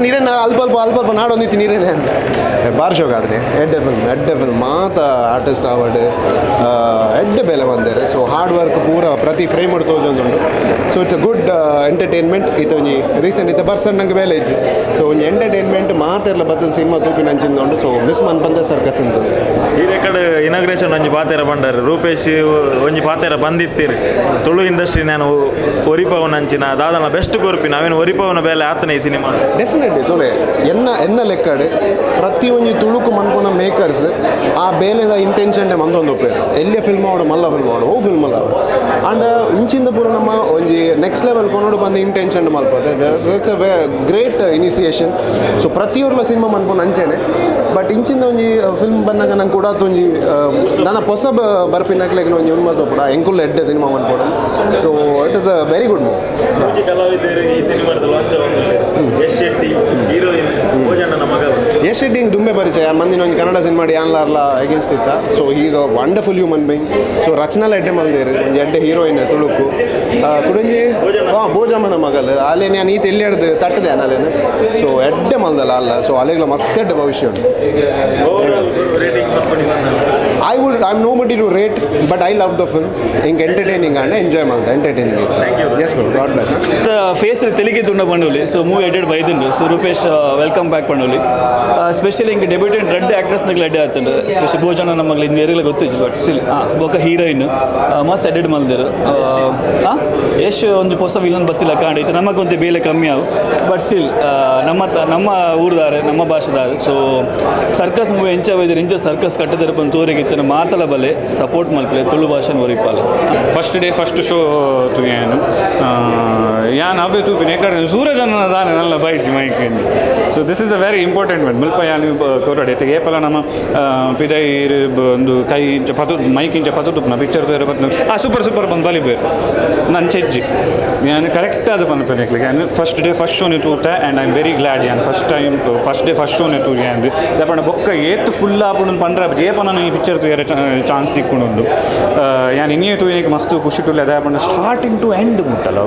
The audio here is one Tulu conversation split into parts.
ನೀರೇನ ಅಲ್ಪ ಅಲ್ಪ ಅಲ್ಪ ಅಲ್ಪ ನಾಡೊಂದಿತ್ತಿ ನೀರೇನೆ ಅಂತ. ಬಾರಿ ಶೋಕ ಆದ್ರೆ. ಎಡ್ಡೆ ಫಿಲ್ಮ್, ಎಡ್ಡೆ ಫಿಲ್ಮ್. ಮಾತ ಆರ್ಟಿಸ್ಟ್ ಆವಡ್ ಎಡ್ಡೆ ಬೇಲೆ ಬಂದೇರು. ಸೊ ಹಾರ್ಡ್ ವರ್ಕ್ ಪೂರ ಪ್ರತಿ ಫ್ರೇಮ್ ತೋಜೊಂದುಂಡು. So it's a good entertainment. ಇತ್ತೆ ಒಂಜಿ ರೀಸೆಂಟ್ ಇತ್ತೆ ಪರ್ಸನ್ ನಂಗೆ ಬೇಲೆ ಇಜ್ಜಿ. ಸೊ ಒಂಜಿ ಎಂಟರ್ಟೈನ್ಮೆಂಟ್ ಮಾತೆರ್ಲ ಬತ್ತದ ಸಿನಿಮಾ ತೂಪಿನ ಅಂಚಿಂದ ಉಂಡು. ಸೊ ಮಿಸ್ ಮನ್ಪಂದೆ ಸರ್ಕಸ್ ಅಂತ. ಈ ರೆಕಾರ್ಡ್ ಇನಾಗ್ರೇಷನ್ ಒಂಜಿ ಪಾತೆರ ಬಂಡಾರ ರೂಪೇಶ್ ಒಂಜಿ ಪಾತೆರ ಬಂದಿತ್ತೀರಿ, ತುಳು ಇಂಡಸ್ಟ್ರಿ ನಾನು ಒರಿಪವನಂಚಿನ ದಾದನ ಬೆಸ್ಟ್ ಕೊರ್ಪಿ ನಾವೇನು ಒರಿಪವನ ಬೇಲೆ ಆತನ ಈ ಸಿನಿಮಾ. ಡೆಫಿನೆಟ್ಲಿ. ತುಳೆ ಎನ್ನ ಎನ್ನ ಲೆಕ್ಕಡೆ ಪ್ರತಿಯೊಂಜಿ ತುಳುಕು ಮನ್ಪುನ ಮೇಕರ್ಸ್ ಆ ಬೇಲೆದ ಇಂಟೆನ್ಷನ್ ಮಂದೊಂದು ಉಪ್ಪೇರು. ಎಲ್ಲಿಯ ಫಿಲ್ಮ್ ಆವಡು, ಮಲ್ಲ ಫಿಲ್ಮ್ ಆವಡು, ಓ ಫಿಲ್ಮ್ ಅಲ್ಲ ಆಂಡ್ ಇಂಚಿಂದ ಪೂರ ನಮ್ಮ ಒಂಜಿ ನೆಕ್ಸ್ಟ್ ಲೆವೆಲ್ ಕೊನೊಡು ಬಂದು ಇಂಟೆನ್ಷನ್ ಮಲ್ಪದೆ. It's a great initiation. So ಪ್ರತಿಯೊರ್ಲ cinema ಮನ್ಪುನ ಅಂಚೆನೆ. ಬಟ್ ಇಂಚಿಂದ ಒಂಜಿ ಫಿಲ್ಮ್ ಬಂದಾಗ ನಂಗೆ ಕೂಡ ಒಂಜಿ ನನ್ನ ಹೊಸ ಬರ್ಪಿನಕ್ಲೆಗ್ ಒಂಜಿ ಹುಮ್ಮಸ್ಸು ಕೂಡ ಎಂಕುಲ್ ಎಡ್ಡೆ cinema ಮನ್ಪೊಡು. So it is a very good move. ಒಂಜಿ ಕಲಾವಿದರು ಈ ಸಿನಿಮಾದ ಲಾಂಚ್. ಯಶ್ ಶೆಟ್ಟಿ ಹೀರೋಯಿನ್, ಭೋಜಣ್ಣನ ಮಗ. ಯಶ್ ಶೆಟ್ಟಿ ಹಿಂಗೆ ದುಂಬೆ ಪರಿಚಯ. ಮಂದಿನ ಒಂಜಿ ಕನ್ನಡ ಸಿನಿಮಾ ಯಾನ್ಲಾರ್ಲ ಅಗೇನ್ಸ್ಟ್ ಇತ್ತ. So he's a wonderful human being. So ರಚನಾಲ ಎಡ್ಡೆ ಮಲ್ದೇರು, ಒಂಜಿ ಎಡ್ಡೆ ಹೀರೋಯಿನ್ ತುಳುಕು. ಕುಡೊಂಜಿ ಹಾಂ ಭೋಜಮ್ಮನ ಮಗಲ್ ಅಲ್ಲೇ ನಾನು ಈತ ಎಲ್ಲಿ ಹಿಡ್ದು ತಟ್ಟದೆ ಅಲ್ಲೇನು. ಸೊ ಎಡ್ಡೆ ಮಲ್ದಲ್ಲ ಅಲ್ಲ. ಸೊ ಅಲ್ಲೆಗ್ಲ ಮಸ್ತ್ ಎಡ್ಡೆ ಭವಿಷ್ಯ ಉಂಟು. Over rating company. I would I am nobody to rate, but I love the film. ಹಿಂಗೆ ಎಂಟರ್ಟೈನಿಂಗ್ ಆಂಡ್ ಎಂಜಾಯ್ ಮಲ್ದ, ಎಂಟರ್ಟೈನಿಂಗ್ ಇತ್ತು. Yes, god bless. ಫೇಸ್ ತೆಲಿಗೆ ತುಂಡ ಪಂಡೋಲಿ. ಸೊ ಮೂವಿ ಎಡೆಡ್ ಬೈದುಂಡು. ಸೊ ರೂಪೇಶ್ welcome back ಪಂಡೋಲಿ. ಸ್ಪೆಷಲಿ ಹಿಂಗೆ ಡೆಬ್ಯೂಟೆಂಟ್ ರಡ್ಡ್ ಆಕ್ಟ್ರೆಸ್ ನಗ್ಲ ಎಡ್ಡೆ ಆತುಂಡು. ಸ್ಪೆಷಲ್ ಭೋಜನ ನಮ್ಮಗ್ಲ ಇಂದು ಗೊತ್ತಿಜ್ಜಿ, ಬಟ್ ಸ್ಟಿಲ್ ಹಾಂ ಬೊಕ್ಕ ಹೀರೋಯಿನ್ ಮಸ್ತ್ ಎಡೆಡ್ ಮಲ್ದಿರು. ಹಾಂ, ಯಶ್ ಒಂದು ಹೊಸ ವಿಲನ್ ಬತ್ತಿಲ್ಲ ಕಾಂಡ ಇತ್ತು. ನಮಗೊಂದು ಬೇಲೆ ಕಮ್ಮಿ ಆವು, ಬಟ್ ಸ್ಟಿಲ್ ನಮ್ಮ ನಮ್ಮ ಊರ್ದಾರೆ, ನಮ್ಮ ಭಾಷೆದಾರೆ. ಸೊ ಸರ್ಕಸ್ ಮೂವಿ ಎಂಚ ಬೈದಿರು, ಇಂಚ ಸರ್ಕಸ್ ಕಟ್ಟದಿರ ಬಂದು ತೋರಿಗೆ ಇತ್ತು. ಮಾತಲ ಬಲೆ ಸಪೋರ್ಟ್ ಮಲ್ಪಲೆ, ತುಳು ಭಾಷೆನ ಒರಿಪಾಲೆ. ಫಸ್ಟ್ ಡೇ ಫಸ್ಟ್ ಶೋ ತೂಯೇನು ಯಾನ್. ಅವೇ ತೂಪಿನ ಏಕಡೆ ಸೂರಜನ ದಾನೆ ನಲ್ಲ ಬೈಜ್ mic. So this is a very important one. ಮುಲ್ಪ ಯಾನ್ ಕೊರಡೆ ಇತ್ತೆ ಏಪಲ ನಮ್ಮ ಪಿದೈರ್ ಒಂದು ಕೈ ಇಂಚ ಪತು ಮೈಕ್ ಇಂಚ ಪತು ತುಪ್ಪನ ಪಿಕ್ಚರ್ ತೋರ ಪತ್ತು ಆ ಸೂಪರ್ ಸೂಪರ್ ಬಂದು ಬಲಿಬೇರು ನನ್ನ ಚೆಜ್ಜಿ. ಯಾನ್ ಕರೆಕ್ಟ್ ಅದು ಪನ್ಪೇನೆ. ಯಾನ್ ಫಸ್ಟ್ ಡೇ ಫಸ್ಟ್ ಶೋನೆ ತೂತೆ and I am very glad. ಯಾನ್ first time first day first ಶೋನೆ ತೂಗೆ ಅಂದು ದಪಂಡ ಬೊಕ್ಕ ಏತ್ ಫುಲ್ ಆಪುಂಡು ಪಂಡ್ರೆ ಏಪ ನಾನು ಈ ಪಿಕ್ಚರ್ ತೂಯರೆ ಚಾನ್ಸ್ ತಿಕ್ಕೊಂಡು. ಯಾನ್ ಇನ್ನೇ ತೂಯನಿಗೆ ಮಸ್ತ್ ಖುಷಿ ತುಲ್ಲೆ. ಅದೇ ಪಂಡ ಸ್ಟಾರ್ಟಿಂಗ್ ಟು ಎಂಡ್ ಮುಟ್ಟಲ್ಲ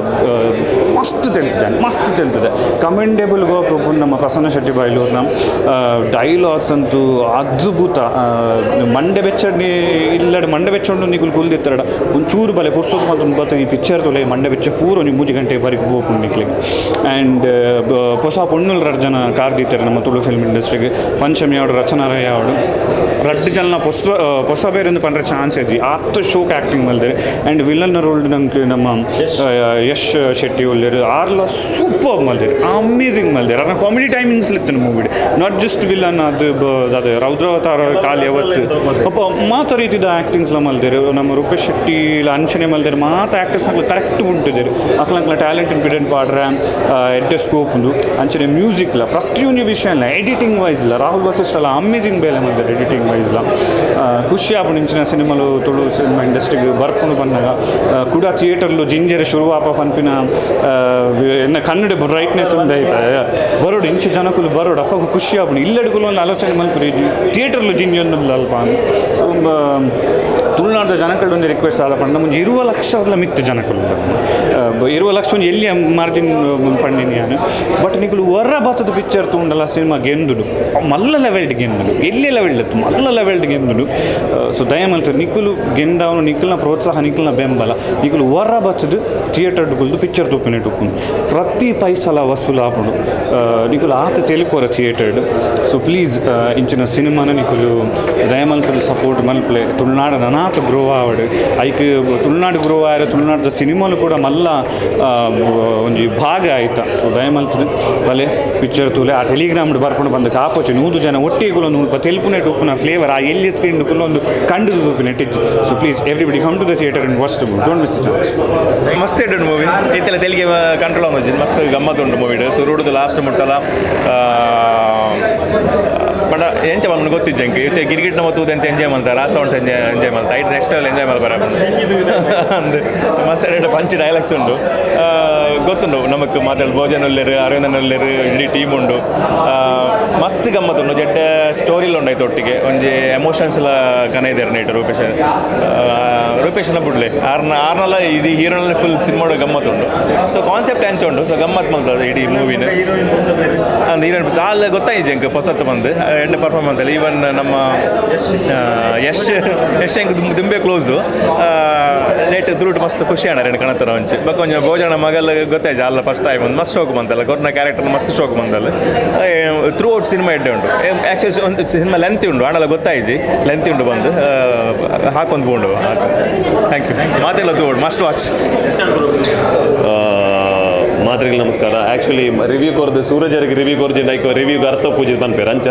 ಮಸ್ತ್ ತೆಲ್ತಿದೆ, ಮಸ್ತ್ ತೆಲ್ತಿದೆ. ಕಮೆಂಡೇಬಲ್ ವರ್ಕ್ ನಮ್ಮ ಪ್ರಸನ್ನ ಶೆಟ್ಟಿ ಬಾಯ್ಲೂರ್ನ. ಡೈಲಾಗ್ಸ್ ಅಂತೂ ಅದ್ಭುತ. ಮಂಡೆ ಬೆಚ್ಚಡ್ನಿ ಇಲ್ಲಡೆ ಮಂಡೆ ಬೆಚ್ಚೊಂಡು ನಿಕುಲು ಕುಲ್ದಿತ್ತರಡ ಒಂಚೂರು ಬಲೆ ಪುರ್ಸೊತ್ತು ಮಾತ್ರ ಬತ್ತ ಈ ಪಿಕ್ಚರ್ ತೊಲೆ. ಮಂಡೆ ಬೆಚ್ಚ ಪೂರ ಒಂಜಿ 3 ಗಂಟೆ ಬರಿ ಪೋಪುಂಡು ನಿಕ್ಲೆಗ್. ಆ್ಯಂಡ್ ಹೊಸ ಪೊಣ್ಣುಲು ರಡ್ಡ್ ಜನ ಕಾರ್ದಿತ್ತಾರೆ ನಮ್ಮ ತುಳು ಫಿಲ್ಮ್ ಇಂಡಸ್ಟ್ರಿಗೆ. ಪಂಚಮಿ ಅವಡು, ರಚನಾ ರೈ ಅವಡು. ರಡ್ಡ್ ಜನ ಪೊಸ ಹೊಸ ಬೇರೆ ಪಂಡ್ರೆ ಚಾನ್ಸ್ ಇದ್ವಿ. ಆತ್ ಶೋಕ್ ಆ್ಯಕ್ಟಿಂಗ್ ಮಲ್ದರೆ. ಆ್ಯಂಡ್ ವಿಲನ್ ರೋಲ್ ನಂಗೆ ನಮ್ಮ ಯಶ್ ಶೆಟ್ಟಿ ಒಲ್ಲೇರು. ಆರ್ಲ ಸೂಪರ್ ಮಲ್ದೇರು, ಅಮೇಸಿಂಗ್ ಮಲ್ದೇರು. ಅರ್ನ ಕಾಮಿಡಿ ಟೈಮಿಂಗ್ಸ್ ಇತ್ತು movie. Not just villain. ಅದು ಅದು ರೌದ್ರಾವತಾರ ಕಾಲಿ ಯಾವತ್ತು ಅಪ್ಪ ಮಾತ ರೀತಿದ ಆ್ಯಕ್ಟಿಂಗ್ಸ್ಲ ಮಲ್ದೇರು. ನಮ್ಮ ರೂಪೇಶ್ ಶೆಟ್ಟಿ ಅಂಚನೆ ಮಲ್ದೇರು. ಮಾತ ಆ್ಯಕ್ಟರ್ಸ್ ಕರೆಕ್ಟ್ ಉಂಟಿದ್ದೇರು. ಅಕ್ಲಂಕ್ಲ ಟ್ಯಾಲೆಂಟ್ ಪಿಡೆಂಟ್ ಪಾಡ್ರೆ ಎಡ್ಡೆ ಸ್ಕೋಪ್ ಉಂಡು. ಅಂಚನೆ ಮ್ಯೂಸಿಕ್ಲ ಪ್ರತಿಯೊಂದು ವಿಷಯ ಇಲ್ಲ, ಎಡಿಟಿಂಗ್ ವೈಸ್ಲ ರಾಹುಲ್ ವಸಿಷ್ಠ ಅಲ್ಲ ಅಮೇಸಿಂಗ್ ಬೇಲೆ ಮಲ್ದೇರು. ಎಡಿಟಿಂಗ್ ವೈಸ್ಲ ಖುಷಿ ಆಪುಂಡು. ಇಂಚಿನ ಸಿನಿಮಾಲು ತುಳು ಸಿನಿಮಾ ಇಂಡಸ್ಟ್ರಿಗೆ ಬರ್ಪುಂಡು ಬಂದಾಗ ಕೂಡ ಥಿಯೇಟರ್ಲು ಜಿಂಜರ್ ಶುರುವಾಪ ಪನ್ಪಿನ ಎನ್ನ ಕನ್ನಡ ಬ್ರೈಟ್ನೆಸ್ ಉಂಡೈತೆ. ಬರೋಡು, ಇಂಚ ಜನಕುಲು ಬರೋಡು, ಅಪ್ಪ ಖುಷಿ ಆಪುಂಡು. ಇಲ್ಲಡುಗುಲು ಒಂದು ಆಲೋಚನೆ ಮಲ್ಪುರಿ, ಥಿಯೇಟರ್ಲು ಜಿಂಜಿ ಒಂದು ಅಲ್ಪ. ಸೊ ತುಳುನಾಡ್ದ ಜನಕಳು ಒಂದು ರಿಕ್ವೆಸ್ಟ್ ಆದ ಪಂಡ ಮುಂಚೆ 20 ಲಕ್ಷದ ಮಿತ್ತು ಜನಕುಲು, 20 ಲಕ್ಷ ಒಂದು ಎಲ್ಲಿ ಮಾರ್ಜಿನ್ ಪಂಡಿನಿ ನಾನು. ಬಟ್ ನಿಕುಲು ಹೊರ ಬತ್ತದ ಪಿಕ್ಚರ್ ತೂಂಡಲ ಸಿನಿಮಾ ಗೆಂದುಡು, ಮಲ್ಲ ಲೆವೆಲ್ಡ್ ಗೆಂದುಡು, ಎಲ್ಲಿ ಲೆವೆಲ್ಡ್ ಇತ್ತು ಮಲ್ಲ ಲೆವೆಲ್ಡ್ ಗೆಂದುಡು. ಸೊ ದಯಮಲ್ತು ನಿಕುಲು ಗೆಂದವನು, ನಿಕುಲ್ನ ಪ್ರೋತ್ಸಾಹ, ನಿಕುಲ್ನ ಬೆಂಬಲ. ನಿಕುಲು ಹೊರ ಬತ್ತದು ಥಿಯೇಟರ್ ಕುಲ್ದು ಪಿಕ್ಚರ್ ತೂಪಿನ ಟುಪ್ಪುನು ಪ್ರತಿ ಪೈಸಲ ವಸೂಲು ಆಪುಂಡು. ನಿಕುಲು ಆತ ತೆಲಿಪೋರ ಥಿಯೇಟರ್ಡ್. ಸೊ ಪ್ಲೀಸ್ ಇಂಚಿನ ಸಿನಿಮಾನ ನಿಕುಲು ದಯಮಲ್ತದ ಸಪೋರ್ಟ್ ಮಲ್ಪ್ಲೆ. ತುಳುನಾಡ ನನಾತ್ ಗ್ರೋ ಆವಡ್. ಐಕ್ ತುಳುನಾಡು ಗ್ರೋ ಆಯರೆ ತುಳುನಾಡದ ಸಿನಿಮಾಲು ಕೂಡ ಮಲ್ಲ ಒಂಜಿ ಭಾಗ ಆಯ್ತ. ಸೊ ದಯಮಲ್ತದ ಬಲೆ, ಪಿಕ್ಚರ್ ತೂಲೆ. ಆ ಟೆಲಿಗ್ರಾಮ್ ಬರ್ಕೊಂಡು ಬಂದು ಕಾಪೋಚಿ 100 ಜನ ಒಟ್ಟಿಗೆ ಒಂದು ತೆಲ್ಪುನೆಟ್ ಉಪ್ಪುನ ಫ್ಲೇವರ್ ಆ ಎಲ್ಲಿ ಸ್ಕ್ರೀನ್ ಒಂದು ಕಂಡು ತೂಪಿನೆಟ್. So please, everybody, come to the theatre and watch the, don't miss the chance. ಮಸ್ತ್ ಎಡ್ಡು ಮೂವಿ. ಇತ್ತೆಲ್ಲ ತೆಲಿಗೆ ಕಂಟ್ರೋಲ್ ಆಗೋದು, ಮಸ್ತ್ ಗಮ್ಮತ್ ಉಂಟು ಮೂವಿಡ್. ಸುರುಡುದು ಲಾಸ್ಟ್ ಮುಟ್ಟಲ ಪಂಡ ಎಂಚ ಬಂದು ಗೊತ್ತಿಜ್ಜ ಎಂಕ್. ಇತ್ತೆ ಗಿರ್ಗಿಟ್ ನಮ್ಮ ತೂದು ಎಂತ ಎಂಜಾಯ್ ಮಲ್ತ, ರಾಸ್ ಸೌಂಡ್ಸ್ ಎಂಜಾಯ್ ಎಂಜಾಯ್ ಮಲ್ತ, ಐಟ್ ನೆಕ್ಸ್ಟ್ ಎಂಜಾಯ್ ಮಲ್ಪರ ಅಂದ್. ಮಸ್ತ್ ಎಡ್ಡೆ ಪಂಚ್ ಡೈಲಾಗ್ಸ್ ಉಂಟು. ಗೊತ್ತುಂಡು ನಮಕ್ ಮಾತಾಡ್ ಭೋಜನ ಉಲ್ಲೇರು, ಅರವಿಂದನ್ ಉಲ್ಲೇರು, ಇಡೀ ಟೀಮ್ ಉಂಡು. ಮಸ್ತ್ ಗಮ್ಮತ್ ಉಂಡು. ಜಡ್ಡ ಸ್ಟೋರಿಲ ಉಂಡಾಯ್ತು ಒಟ್ಟಿಗೆ ಒಂಜಿ ಎಮೋಷನ್ಸ್ ಎಲ್ಲ ಕನ ಇದ್ದಾರೆ ನೈಟ್ ರೂಪೇಶ್ ರೂಪೇಶನ ಬುಡ್ಲೆ ಆರ್ನ ಆರ್ನಲ್ಲ ಇಡೀ ಹೀರೋನಲ್ಲಿ ಫುಲ್ ಸಿನಿಮಾಡು ಗಮ್ಮತ್ ಉಂಡು. ಸೊ ಕಾನ್ಸೆಪ್ಟ್ ಅಂಚ ಉಂಡು. ಸೊ ಗಮ್ಮತ್ ಮಲ್ತದ ಇಡೀ ಮೂವಿನ. ಅಂದ್ ಹೀರೋಯಿನ್ ಆಲ್ ಗೊತ್ತಾಯಿಜಿ ಎಂಕ್ ಹೊಸತ್ತು ಬಂದು ಎಡ್ಡೆ ಪರ್ಫಾರ್ಮೆನ್ಸ್ ಅಲ್ಲ. ಈವನ್ ನಮ್ಮ ಯಶ್ ಯಶ್ ಎಂಕ್ ದುಂಬೆ ಕ್ಲೋಸು ಲೇಟ್ ತುಳುಟು ಮಸ್ತ್ ಖುಷಿ ಆಣ ರೆಂಡು ಕಣತರ ಒಂಚಿ. ಬೊಕ್ಕ ಒಂಜಿ ಭೋಜನ ಮಗಲ್ ಗೊತ್ತಾಯ್ತು ಅಲ್ಲ ಫಸ್ಟ್ ಟೈಮ್ ಒಂದು ಮಸ್ತ್ ಶೋಕ್ ಬಂತಲ್ಲ ಕೊರ್ನ ಕ್ಯಾರೆಕ್ಟರ್ ಮಸ್ತ್ ಶೋಕ್ ಬಂದಲ್ಲ. Through out cinema ಎಡ್ಡೆ ಉಂಟು. ಆ್ಯಕ್ಚುಲಿ ಒಂದು ಸಿನಿಮಾ ಲೆಂತ್ ಉಂಟು, ಆಂಡಲ ಗೊತ್ತಾಯ್ಜಿ ಲೆಂತ್ ಉಂಟು ಬಂದು ಹಾಕೊಂದು ಪೋಂಡು. Thank you ಮಾತೆಲ್ಲ ತೂವೊಡು, ಮಸ್ಟ್ ವಾಚ್. ಮಾತ್ರೆಗಳು ನಮಸ್ಕಾರ. ಆ್ಯಕ್ಚುಲಿ ರಿವ್ಯೂ ಕೊರ್ದು ಸೂರಜರಿಗೆ ರಿವ್ಯೂ ಕೊರ್ದು ಲೈಕ್ ರಿವ್ಯೂಗೆ ಅರ್ಥ ಪೂಜೆ ಪನ್ಪೇರು ಅಂಚ.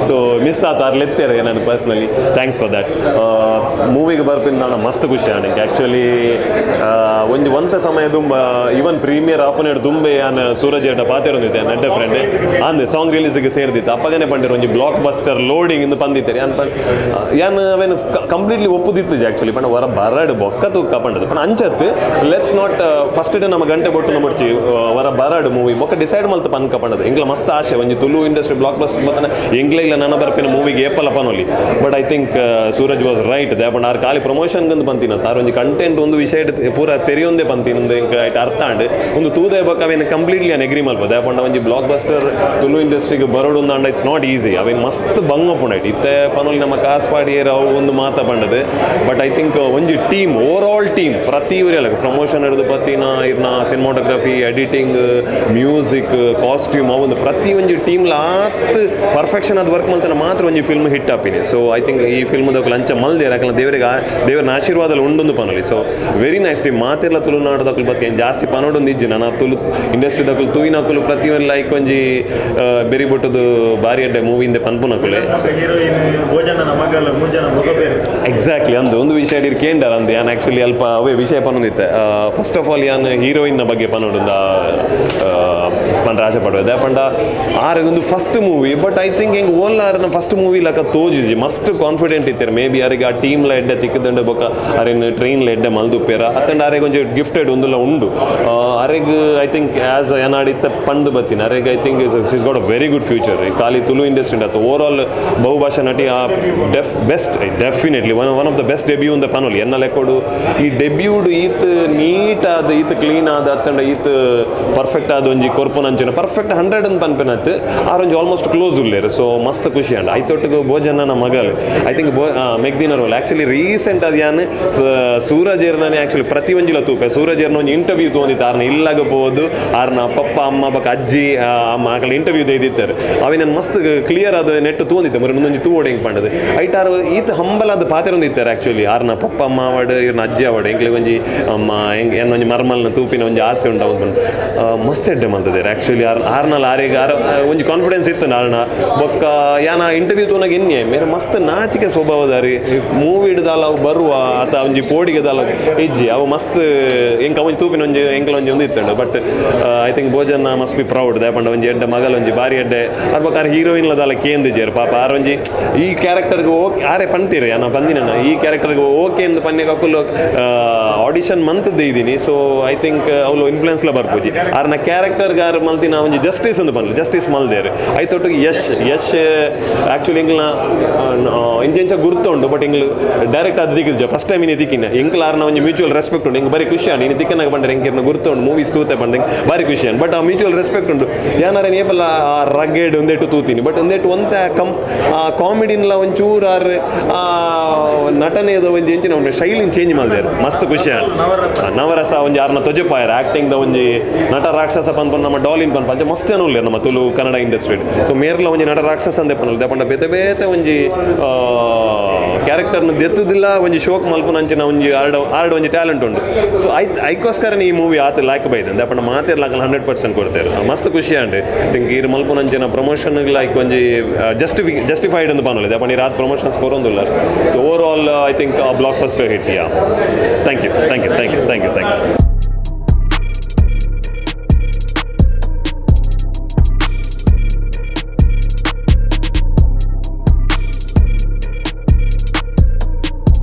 ಸೊ ಮಿಸ್ ಆತ ಆರ್ ಲೆತ್ತೇರೆ ನಾನು personally. Thanks for that. ಮೂವಿಗೆ ಬರ್ಪಿನ ನಾನು ಮಸ್ತ್ ಖುಷಿ ಆಣಕ್ಕೆ. ಆ್ಯಕ್ಚುಲಿ ಒಂಜಿ ಒಂತ ಸಮಯ ದುಂಬ ಇವನ್ ಪ್ರೀಮಿಯರ್ ಆಪನೇಡ್ ದುಂಬೆ ಯಾನ್ ಸೂರಜ್ ಎಡ್ಡ ಪಾತೆರೊಂದಿತ್ತೆ ನೆಡ್ಡ ಫ್ರೆಂಡ್ ಅಂದೆ ಸಾಂಗ್ ರಿಲೀಸ್ಗೆ ಸೇರ್ದಿತ್ತು. ಅಪ್ಪಗನೆ ಪಂಡಿರು ಒಂಜಿ block buster loading ಇಂದು ಪಂದಿತ್ತೇನೆ ಯಾನ್ ಪನ್ ಯಾನ್ ಅವೇನು ಕಂಪ್ಲೀಟ್ಲಿ ಒಪ್ಪುದಿತ್ತು ಆ್ಯಕ್ಚುಲಿ. ಪಂಡ ಹೊರ ಬರಡು ಬೊಕ್ಕ ತೂಕ ಪಂಡದು ಪಂಡ ಅಂಚತ್ತು. Let's not first ನಮ್ಮ ಗಂಟೆ ಬೊಟ್ಟು ಮುಡ್ಚಿ ವರ ಬರಡು ಮೂವಿ ಬೊಕ್ಕ ಡಿಸೈಡ್ ಮಲ್ತ ಪನ್ಕ ಪಂಡದು. ಎಂಗ್ಲ ಮಸ್ತ್ ಆಸೆ ಒಂಜಿ ತುಳು industry block buster ಬತ್ತನ ಎಂಗ್ಲ ಇಲ್ಲ ನನ್ನ ಬರ್ಪಿನ ಮೂವಿಗೆ ಏಪಲ ಪನೊಲಿ. But I think Suraj was right they ಪಂಡ. ಆರ್ ಖಾಲಿ ಪ್ರಮೋಷನ್ ಗಂದು ಪಂತಿನ ತಾರ್ ಒಂಜಿ ಕಂಟೆಂಟ್ ಒಂದು ವಿಷಯ ಪೂರ ತೆರಿಯೊಂದೇ ಪಂತಿನ ಎಂಕ್ ಐಟ್ ಅರ್ಥ ಆಂಡ್. ಒಂದು ತೂದೆ ಬೊಕ್ಕ ಅವೇನು ಕಂಪ್ಲೀಟ್ಲಿ ಅನ್ ಎಗ್ರಿ ಮಲ್ಪ they ಪಂಡ. ಒಂಜಿ ಬ್ಲಾಕ್ ಬಸ್ಟರ್ ತುಳು ಇಂಡಸ್ಟ್ರಿಗೆ ಬರೋಡು ಅಂಡ it's not easy. ಅವೇನು ಮಸ್ತ್ ಬಂಗ ಪುಂಡೈಟ್ ಇತ್ತೆ ಪನೊಲಿ ನಮ್ಮ ಕಾಸ್ ಪಾಡಿಯೇರ್ ಅವು ಒಂದು ಮಾತ ಪಂಡದು. But I think ಒಂಜಿ team over all team ಪ್ರತಿ ಊರಿಯಲ್ಲ ಪ್ರಮೋಷನ್ ಹಿಡಿದು ಪತ್ತಿನ ಇರ್ನ cinematography, editing, music, costume ಅವೊಂದು ಪ್ರತಿ ಒಂಜಿ ಟೀಮ್ ಆತ್ ಪರ್ಫೆಕ್ಷನ್ ಅದು ವರ್ಕ್ ಮಲ್ತನ ಮಾತ್ರ ಒಂಜಿ ಫಿಲ್ಮ್ ಹಿಟ್ ಆಪಿನಿ. So I think ಈ ಫಿಲ್ಮ್ ದಕ್ಕಲು ಅಂಚ ಮಲ್ದೇರ್ ಯಾಕಂದ್ರೆ ದೇವರಿಗೆ ದೇವರನ್ನ ಆಶೀರ್ವಾದದಲ್ಲಿ ಉಂಡೊಂದು ಪನೊಲಿ. So very nice team. ಮಾತೆಲ್ಲ ತುಳುನಾಡು ದಕ್ಕಲು ಬತ್ತಿ ಏನ್ ಜಾಸ್ತಿ ಪನೊಡೊಂದು ಇಜ್ಜಿ. ನನ್ನ ತುಳು ಇಂಡಸ್ಟ್ರಿ ದಕ್ಕಲು ತೂಯಿನಕುಲು ಪ್ರತಿ ಒಂದು ಲೈಕ್ ಒಂಜಿ ಬೆರಿ ಬೊಟ್ಟದು ಬಾರಿ ಅಡ್ಡೆ ಮೂವಿಯಿಂದ ಪನ್ಪುನಕುಲೆ. ಹೀರೋಯಿನ್ ಭೋಜನನ ಮಗಲ್ ಮೂಜನ ಹೊಸಬೇರು. ಎಕ್ಸಾಕ್ಟ್ಲಿ ಅಂದು ಒಂದು ವಿಷಯ ಇರ್ ಕೇಂಡರ್ ಅಂದು ಯಾನ್ ಆ್ಯಕ್ಚುಲಿ ಅಲ್ಪ ಅವೇ ವಿಷಯ ಪನೊಂದಿತ್ತೆ. First of all ಯಾನ್ ಹೀರೋಯಿನ್ನ ಬಗ್ಗೆ ಪನೊಡುಂದ ಪಂಡ ಆಸೆ ಪಡುವೆ ಪಂಡ ಆರ್ ಒಂದು first movie. But I think ಹೆಂಗೆ ಓಲ್ ಆರ್ನ ಫಸ್ಟ್ ಮೂವಿ ಲಕ ತೋಜಿಜಿ ಮಸ್ತ್ ಕಾನ್ಫಿಡೆಂಟ್ ಇತ್ತಾರೆ. ಮೇ ಬಿ ಯಾರಿಗೆ ಆ ಟೀಮ್ಲ ಎಡ್ಡೆ ತಿಕ್ಕದಂಡ ಬೊಕ್ಕ ಅರೆನ್ ಟ್ರೈನ್ಲ ಎಡ್ಡೆ ಮಲ್ದುಪ್ಪೇರ ಅತ್ತಂಡ ಆರೆಗ್ ಒಂಜಿ ಗಿಫ್ಟೆಡ್ ಒಂದುಲ ಉಂಡು. ಅರೆಗ್ I think as ಏನಾಡಿತ್ತ ಪಂದು ಬತ್ತೀನಿ ಅರೆಗ್ I think is got a very good future. ಖಾಲಿ ತುಳು ಇಂಡಸ್ಟ್ರಿ ಅತ್ತ ಓವರ್ ಆಲ್ ಬಹುಭಾಷಾ ನಟಿ ಆ def best definitely one one of the best debut ಅಂತ ಪನೊಲಿ ಎನ್ನ ಲೆಕ್ಕೊಡು. ಈ ಡೆಬ್ಯೂಡ್ ಈತ್ ನೀಟ್ ಆದ ಈತ್ ಕ್ಲೀನ್ ಆದ ಅತ್ತಂಡ ಈತ್ ಪರ್ಫೆಕ್ಟ್ ಆದ ಒಂಜಿ ಕೊರ್ಪುನಂಚಿನ ಪರ್ಫೆಕ್ಟ್ 100 ಅಂತ ಪನ್ಪೆನತ್ ಆರ್ ಒಂಜಿ ಆಲ್ಮೋಸ್ಟ್ ಕ್ಲೋಸ್ ಉಲ್ಲೇರು. ಸೊ ಮಸ್ತ್ ಖುಷಿ ಅಂಡ್ ಐತೊಟ್ಟಿಗೆ ಭೋಜನ ಮಗಲ್ I think ಬೋ ಮೆಗ್ದಿನ role actually recent ಅದು ಯಾನ್ ಸೂರಜ್ ಏರ್ನೇ ಆ್ಯಕ್ಚುಲಿ ಪ್ರತಿ ಒಂಜಿಲ ತೂಪೆ. ಸೂರಜ್ ಏರ್ನ ಒಂಜಿ ಇಂಟರ್ವ್ಯೂ ತೋಂದಿತ್ತು ಆರ್ನ ಇಲ್ಲಾಗ ಪೋದು ಆರ್ನ ಪಪ್ಪ ಅಮ್ಮ ಬೊಕ್ಕ ಅಜ್ಜಿ ಅಮ್ಮ ಆಕಳ ಇಂಟರ್ವ್ಯೂ ದೈದಿತ್ತಾರೆ. ಅವೆ ನಾನು ಮಸ್ತ್ ಕ್ಲಿಯರ್ ಅದು ನೆಟ್ ತೂಂದಿತ್ತೆ ಮರೆ ಮುಂದೊಂಜಿ ತೂವೋಡು ಹೆಂಗೆ ಪಂಡದು ಐಟ್ ಆರು ಈತ ಹಂಬಲಾದ ಪಾತೆರೊಂದು ಇತ್ತಾರೆ. ಆ್ಯಕ್ಚುಲಿ ಆರ್ನ ಪಪ್ಪ ಅಮ್ಮ ಅವಡ್ ಇರ್ನ ಅಜ್ಜಿ ಅವಡ್ ಎಂಕ್ಲಿಗೆ ಒಂಜಿ ಅಮ್ಮ ಹೆಂಗೆ ಎನ್ನ ಒಂಜಿ ಮರ್ಮಲ್ನ ತೂಪಿನ ಒಂಜಿ ಆಸೆ ಉಂಟು ಒಂದು ಮಸ್ತ್ ಎಡ್ಡೆ ಮಲ್ತದೇರು. ಆ್ಯಕ್ಚುಲಿ ಆರ್ ಆರ್ನಲ್ ಆರಿಗೆ ಆರ್ ಒಂಜಿ ಕಾನ್ಫಿಡೆನ್ಸ್ ಇತ್ತು ನಾರ್ನ ಬೊಕ್ಕ ಯಾನ ಇಂಟರ್ವ್ಯೂ ತೂನಾಗ ಎನ್ನೆ ಮೇರೆ ಮಸ್ತ್ ನಾಚಿಕೆ ಸ್ವಭಾವದಾರಿ ಮೂವಿ ಹಿಡ್ದಾಲ ಅವು ಬರುವ ಅತ ಒಂಜಿ ಪೋಡಿಗೆ ದಾಲ ಇಜ್ಜಿ ಅವು ಮಸ್ತ್ ಎಂಕ ಒಂಜಿ ತೂಪಿನ ಒಂಜಿ ಎಂಕಲ ಒಂಜಿ ಒಂದು ಇತ್ತಂಡು. But I think Bhojanna must be proud ದಾಪಂಡ ಒಂಜಿ ಎಡ್ಡೆ ಮಗಲ್ ಒಂಜಿ ಬಾರಿ ಎಡ್ಡೆ ಅರ್ಬಕ ಆರ್ ಹೀರೋಯಿನ್ ದಾಲ ಕೇಂದಿಜೇರು ಪಾಪ ಆರ್ ಒಂಜಿ ಈ ಕ್ಯಾರೆಕ್ಟರ್ಗೆ ಓಕೆ ಆರೆ ಪಂತೀರಿ ನಾನು ಬಂದಿನ ಈ ಕ್ಯಾರೆಕ್ಟರ್ಗೆ ಓಕೆ ಎಂದು ಪನ್ನೆ ಕಕ್ಕುಲು ಆಡಿಷನ್ ಮಂತದ್ದೇ ಇದ್ದೀನಿ. So I think ಅವಳು ಇನ್ಫ್ಲುಯೆನ್ಸ್ಲ ಬರ್ಪೂಜಿ ಆರ್ನ ಕ್ಯಾರೆಕ್ಟರ್ಗೆ ಆರ್ ಮಲ್ತಿನ ಒಂಜಿ ಜಸ್ಟಿಸ್ ಅಂದ್ ಪನ್ಲೆ ಜಸ್ಟಿಸ್ ಮಲ್ದೇರು. ಐತೊಟ್ಟಿಗೆ ಯಶ್ ಯಶ್ ಆ್ಯಕ್ಚುಲಿ ಎಂಕ್ಲ ಇಂಚ ಗುರ್ತು ಉಂಡು ಬಟ್ ಎಂಗ್ಲು ಡೈರೆಕ್ಟ್ ಅದು ದಿಕ್ಕಿದ್ಜ ಫಸ್ಟ್ ಟೈಮ್ ಇನಿ ದಿಕ್ಕಿನ ಎಂಕ್ಲ ಆರ್ನ ಒಂಜಿ ಮ್ಯೂಚುವಲ್ ರೆಸ್ಪೆಕ್ಟ್ ಉಂಡು. ಎಂಕ್ ಬಾರಿ ಖುಷಿ ಆಂಡ್ ಇನಿ ತಿಕ್ಕನಾಗ ಬಂದರೆ ಎಂಕಿರ್ನ ಗುರ್ತು ಉಂಡು ಮೂವೀಸ್ ತೂತೆ ಪಂಡ ಬಾರಿ ಖುಷಿ ಆಂಡ್. ಬಟ್ ಆ ಮ್ಯೂಚುವಲ್ ರೆಸ್ಪೆಕ್ಟ್ ಉಂಡು ಯಾನಾರ ಏಪಲ್ಲ ಆ ರಗ್ಗೆಡ್ ಒಂದೆಟ್ಟು ತೂತೀನಿ ಬಟ್ ಒಂದೆಟ್ಟು ಒಂತ ಕಮ್ ಆ ಕಾಮಿಡಿನ್ಲ ಒಂಚೂರು ಆರ್ ಆ ನಟನೆದ ಒಂಜಿ ಎಂಚಿನ ಉಂಡು ಶೈಲಿನ ಚೇಂಜ್ ಮಲ್ದೇರು ಮಸ್ತ್ ಖುಷಿ ಆಂಡ್. ನವರಸ ಒಂಜಿ ಆರ್ನ ತೊಜಪಾಯರ್ ಆಕ್ಟಿಂಗ್ ದ ಒಂಜಿ ನಟ ರಾಕ್ಷಸ ಪನ್ಪನ್ ನಮ್ಮ ಡಾಲಿನ್ ಪನ್ಪ ಅಂಚ ಮಸ್ತ್ ಜನ ಉಲ್ಲೇರು ನಮ್ಮ ತುಳು ಕನ್ನಡ ಇಂಡಸ್ಟ್ರಿ. ಸೊ ಮೇರ್ಲ ಒಂಜಿ ನಟ ರಾಕ್ಷಸ ಅಂದೆ ಪನಲ್ ಪಂಡ ಬೇತೆ ಬೇತೆ ಒಂಜಿ ಕ್ಯಾರೆಕ್ಟರ್ನ ದೆತ್ತದಿಲ್ಲ ಒಂಜಿ ಶೋಕ್ ಮಲ್ಪುನ ಅಂಚಿನ ಒಂಜಿ ಆರ್ಡ್ ಆರ್ಡ್ ಒಂಜಿ ಟ್ಯಾಲೆಂಟ್ ಉಂಡು. ಸೊ ಐತ್ ಐಕೋಸ್ಕರ ಈ ಮೂವಿ ಆತ ಲಾಯ್ಕ್ ಬೈದೆ ಅಂದೆ ಪಂಡ ಮಾತೆರ್ಲಾಕಲ್ 100% ಕೊಡ್ತೇವೆ. ಮಸ್ತ್ ಖುಷಿ ಆಂಡ್ ಥಿಂಕ್ ಈರ್ ಮಲ್ಪುನ ಅಂಚಿನ ಪ್ರಮೋಷನ್ ಲೈಕ್ ಒಂಜಿ ಜಸ್ಟಿಫೈಡ್ ಅಂತ ಪನೊಲಿ ಪಂಡ ಈ ರಾತ್ promotions ಕೊರೊಂದುಲ್ಲ. So overall I think blockbuster hit. Yeah, thank you, thank you, thank you, thank you, thank you.